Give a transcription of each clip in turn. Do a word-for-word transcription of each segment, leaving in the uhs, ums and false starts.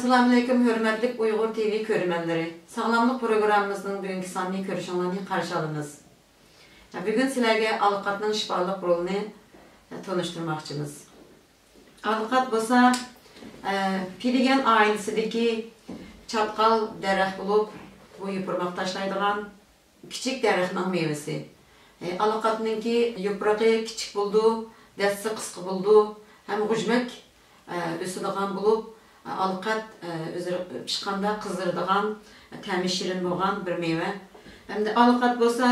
ئەسسالامۇئەلەيكۇم، ھۆرمەتلىك ئۇيغۇر تىۋى كۆرۈرمەنلىرى. ساغلاملىق پروگراممىمىزنىڭ بۈگۈنكى سانىنى كۆرۈشۈڭلارنى قارشى ئالىمىز. بۈگۈن سىلەرگە ئالىقاتنىڭ شىپالىق رولىنى تونۇشتۇرماقچىمىز. ئالىقات بولسا، پىلىگەن ئائىلىسىدىكى چاتقال دەرەخ بولۇپ، بۇ يوپۇرماق تاشلايدىغان كىچىك دەرەخنىڭ مېۋىسى. ئالىقاتنىڭكى يوپۇرىقى كىچىك بولىدۇ، دەستىسى قىسقا بولىدۇ ھەم غۇژمەك ئۆسىدىغان بولۇپ، ئالىقات ئۆزى پىشقاندا قىزىرىدىغان، تەمى شېرىن بولغان بىر مېۋە. ئەمدى ئالىقات بولسا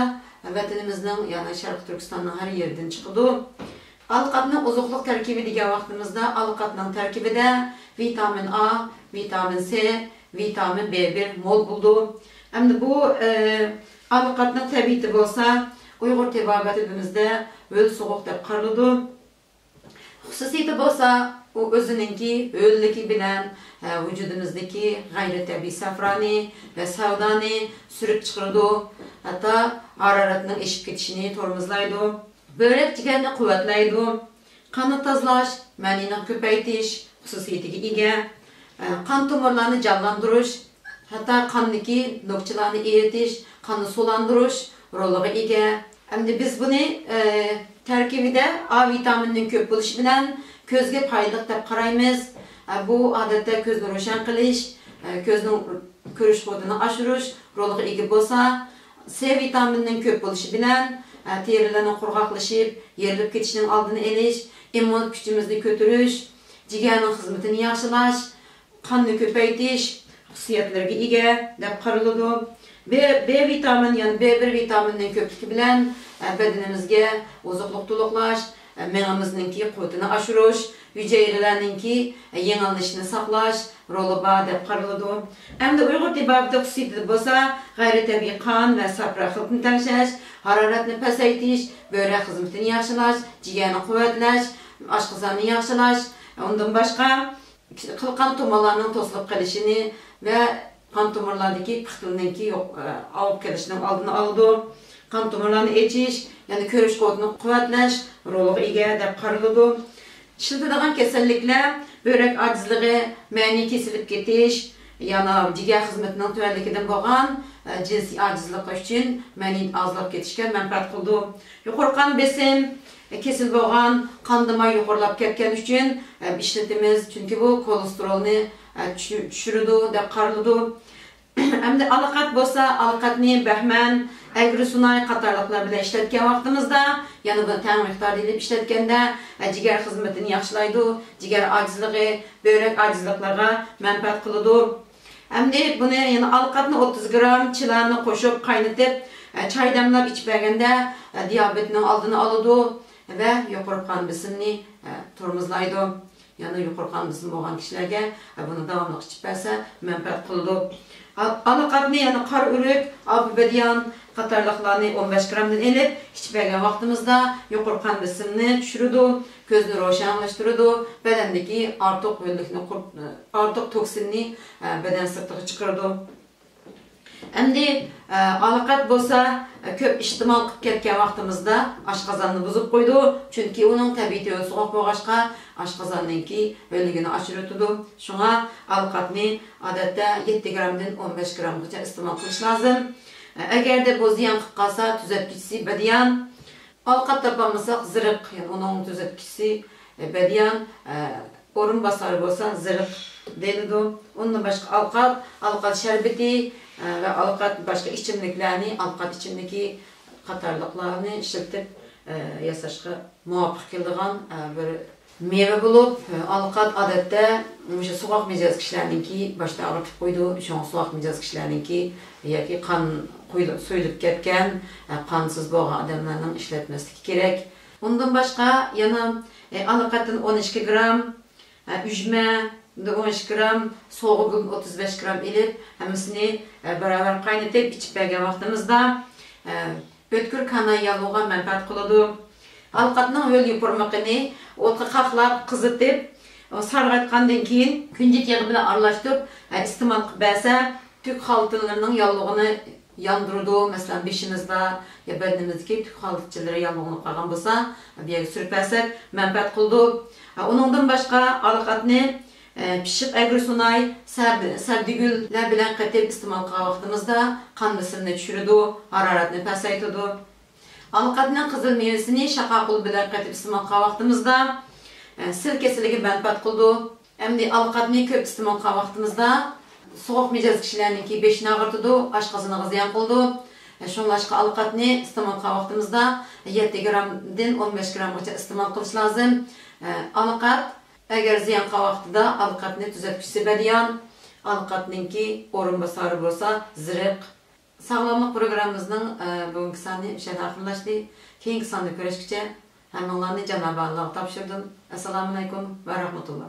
ۋەتىنىمىزنىڭ، يەنى شەرقىي تۈركىستاننىڭ ھەر يېرىدىن چىقىدۇ. ئالىقاتنىڭ ئوزۇقلۇق تەركىبى دېگەن ۋاقتىمىزدا، ئالىقاتنىڭ تەركىبىدە ۋىتامىن ئا، ۋىتامىن سى، ۋىتامىن بې بىر مول بولىدۇ. ئەمدى بۇ، ئە، ئالىقاتنىڭ تەبىئىتى بولسا، ئۇيغۇر تېبابەت تېبىمىزدە ھۆل سوغۇق دەپ قارىلىدۇ. خۇسۇسىيىتى بولسا، ئۇ ئۆزىنىڭكى ھۆللۈكى بىلەن، ئە، ۋۇجۇدىمىزدىكى غەيرىي تەبىئىي سەفرانى ۋە سەۋدانى سۈرۈپ چىقىرىدۇ، ھەتتا ھارارەتنىڭ ئېشىپ كېتىشىنى تورمۇزلايدۇ. بۆرەك جىگەرنى قۇۋۋەتلەيدۇ. قاننى تازىلاش، مەنىنى كۆپەيتىش خۇسۇسىيىتىگە ئىگە. قان تومۇرلارنى جانلاندۇرۇش، ھەتتا قاندىكى نۆكچىلەرنى ئېرىتىش، قاننى سۇلاندۇرۇش رولىغا ئىگە. ئەمدى بىز بۇنى، ئە، تەركىبىدە ئا ۋىتامىننىڭ كۆپ بولۇشى بىلەن كۆزگە پايدىلىق دەپ قارايمىز. ئە، بۇ ئادەتتە كۆزنى روشەن قىلىش، ئە، كۆزنىڭ كۆرۈش قۇۋۋىتىنى ئاشۇرۇش رولىغا ئىگە بولسا، سې ۋىتامىنىنىڭ كۆپ بولۇشى بىلەن، ئە، تېرىلەرنىڭ قۇرغاقلىشىپ، يېرىلىپ كېتىشىنىڭ ئالدىنى ئېلىش، ئىممۇن كۈچىمىزنى كۆتۈرۈش، جىگەرنىڭ خىزمىتىنى ياخشىلاش، قاننى كۆپەيتىش خۇسۇسىيەتلىرىگە ئىگە دەپ قارىلىدۇ. بې، بې ۋىتامىن، يەنى بې بىر ۋىتامىننىڭ كۆپلۈكى بىلەن، ئە، بەدىنىمىزگە ئوزۇقلۇق تولۇقلاش، ئە، مېڭىمىزنىڭكى قۇۋۋىتىنى ئاشۇرۇش، ھۈجەيرىلەرنىڭكى، ئە، يېڭىلىنىشىنى ساقلاش رولى بار دەپ قارىلىدۇ. ئەمدى ئۇيغۇر تېبابىتى خۇسۇسىيىتىدە بولسا، غەيرىي تەبىئىي قان ۋە سەپرا خىلىتىنى تەڭشەش، ھارارەتنى پەسەيتىش، بۆرەك خىزمىتىنى ياخشىلاش، جىگەرنى قۇۋۋەتلەش، ئاشقازاننى ياخشىلاش، ئۇندىن باشقا، قان تومۇرلارنىڭ توسۇلۇپ قېلىشىنى ۋە قان تومۇرلاردىكى پىختىلىنىڭكى يوق، ئاغرىپ قېلىشىنىڭ ئالدىنى ئالىدۇ. قان تومۇرلارنى ئېچىش، يەنى كۆرۈش قۇۋۋىتىنى قۇۋۋەتلەش رولىغا ئىگە دەپ قارىلىدۇ. ئىشلىتىدىغان كېسەللىكلەر بۆرەك ئاجىزلىقى، مەنى كېسىلىپ كېتىش، يەنە جىگەر خىزمىتىنىڭ تۆۋەنلىكىدىن بولغان، ئە، جىنسىي ئاجىزلىقى ئۈچۈن مەنى ئازلاپ كېتىشكە مەنپەئەت قىلىدۇ. يۇقىرى قان بېسىم، كېسىل بولغان، قان دىمار يۇقىرىلاپ كەتكەن ئۈچۈن، ئە، ئىشلىتىمىز، چۈنكى بۇ كولېستېرولنى، ئە، چۈشۈ-، چۈشۈرىدۇ دەپ قارىلىدۇ. ئەمدى ئالىقات بولسا، ئالىقاتنى بەھمەن، ئەگرىسۇناي قاتارلىقلار بىلەن ئىشلەتكەن ۋاقتىمىزدا، يەنە بۇنى تەڭ مىقداردا ئېلىپ ئىشلەتكەندە، ئە، جىگەر خىزمىتىنى ياخشىلايدۇ، جىگەر ئاجىزلىقى، بۆرەك ئاجىزلىقلىرىغا مەنپەئەت قىلىدۇ. ئەمدى بۇنى يەنە ئالىقاتنى ئوتتۇز گرام، چىلاننى قوشۇپ قاينىتىپ، ئە، چاي دەملەپ ئىچىپ بەرگەندە، ئە، دىيابېتنىڭ ئالدىنى ئالىدۇ ۋە يۇقىرى قان بېسىمنى، ئە، تورمۇزلايدۇ. يەنە يۇقىرى قان بېسىمى بولغان كىشىلەرگە، ئە، بۇنى داۋاملىق ئىچىپ بەرسە مەنپەئەت قىلىدۇ. ئا-، ئالىقاتنى يەنە قارا ئۆرۈك، ئالپا بەدىيان قاتارلىقلارنى ئون بەش گرامدىن ئېلىپ ئىچىپ بەرگەن ۋاقتىمىزدا يۇقىرى قان بېسىمنى چۈشۈرىدۇ، كۆزنى روشەنلەشتۈرىدۇ، بەدەندىكى ئارتۇق ھۆللۈكنى قۇر-، ئارتۇق توكسىننى، ئە، بەدەن سىرتىغا چىقىرىدۇ. ئەمدى، ئە، ئالىقات بولسا، ئە، كۆپ ئىستېمال قىلىپ كەتكەن ۋاقتىمىزدا ئاشقازاننى بۇزۇپ قويىدۇ، چۈنكى ئۇنىڭ تەبىئىتى ھۆل سوغۇق بولغاچقا، ئاشقازاننىڭكى ھۆللۈكىنى ئاشۇرۇۋېتىدۇ. شۇڭا ئالىقاتنى ئادەتتە يەتتە گرامدىن ئون بەش گرامغىچە ئىستېمال قىلىش لازىم. ئە، ئەگەردە بۇ زىيان قىلىپ قالسا، تۈزەتكۈچىسى بەدىيان. ئالىقات تاپالمىساق، زىرىق، يەنى ئۇنىڭ تۈزەتكۈچىسى، ئە، بەدىيان، ئە، ئورۇنباسارى بولسا زىرىق دېيىلىدۇ. ئۇندىن باشقا ئالىقات، ئالىقات شەربىتى، ئە، ۋە ئالىقات باشقا ئىچىملىكلەرنى، ئالىقات ئىچىملىكى قاتارلىقلارنى ئىشلىتىپ، ئە، ياساشقا مۇۋاپىق كېلىدىغان، ئە، بىر مېۋە بولۇپ، ئالىقات ئادەتتە مۇشۇ سوغۇق مىجەز كىشىلەرنىڭكى باشنى ئاغرىتىپ قويىدۇ. شۇڭا سوغۇق مىجەز كىشىلەرنىڭكى ياكى قان قۇيۇلۇپ، سۇيۇلۇپ كەتكەن، ئە، قانسىز بولغان ئادەملەرنىڭ ئىشلەتمەسلىكى كېرەك. ئۇندىن باشقا يەنە، ئە، ئالىقاتتىن ئون ئىككى گرام، ئە، ئۈجمە، ئون ئىككى گرام سوغۇ گۈل ئوتتۇز بەش گرام ئېلىپ، ھەممىسىنى، ئە، باراۋەر قاينىتىپ ئىچىپ بەرگەن ۋاقتىمىزدا، ئە، ئۆتكۈر كاناي ياللۇغىغا مەنپەئەت قىلىدۇ. ئالىقاتنىڭ ھۆل يوپۇرمىقىنى ئوتقا قاقلاپ، قىزىتىپ، سارغايتقاندىن كېيىن كۈنجۈت يېغى بىلەن ئارىلاشتۇرۇپ، ئە، ئىستېمال قىلىپ بەرسە، تۈك خالتىلىرىنىڭ ياللۇغىنى ياندۇرىدۇ. مەسىلەن، بېشىمىزدا يا بەدىنىمىزدىكى تۈك خالتىچىلىرى ياللۇغلىنىپ قالغان بولسا، بۇ يەرگە سۈرۈپ بەرسەك مەنپەئەت قىلىدۇ. ئۇنىڭدىن باشقا ئالىقاتنى پىششىق ئەگرىسۇناي، سەب-، سەبدىگۈللەر بىلەن قېتىپ ئىستېمال قىلغان ۋاقتىمىزدا قان بېسىمنى چۈشۈرىدۇ، ھارارەتنى پەسەيتىدۇ. ئالىقاتنىڭ قىزىل مېۋىسىنى شاقاقۇل بىلەن قېتىپ ئىستېمال قىلغان ۋاقتىمىزدا، ئە، سىل كېسىلىگە مەنپەئەت قىلىدۇ. ئەمدى ئالىقاتنى كۆپ ئىستېمال قىلغان ۋاقتىمىزدا سوغۇق مىجەز كىشىلەرنىڭكى بېشىنى ئاغرىتىدۇ، ئاشقازىنىغا زىيان قىلىدۇ. ئە، شۇڭلاشقا ئالىقاتنى ئىستېمال قىلغان ۋاقتىمىزدا يەتتە گرامدىن ئون بەش گرامغىچە ئىستېمال قىلىش لازىم. ئە، ئالىقات ئەگەر زىيان قىلغان ۋاقتىدا ئالىقاتنى تۈزەتكۈچىسى بەدىيان، ئالىقاتنىڭكى ئورۇنباسارى بولسا زىرىق. ساغلاملىق پروگراممىمىزنىڭ، ئە، بۈگۈنكى سانى مۇشۇ يەردە ئاخىرلاشتى. كېيىنكى ساندا كۆرۈشكىچە ھەممىڭلارنى جانابى ئاللاغا تاپشۇردۇم. ئەسسالامۇئەلەيكۇم ۋە رەھمەتۇللا.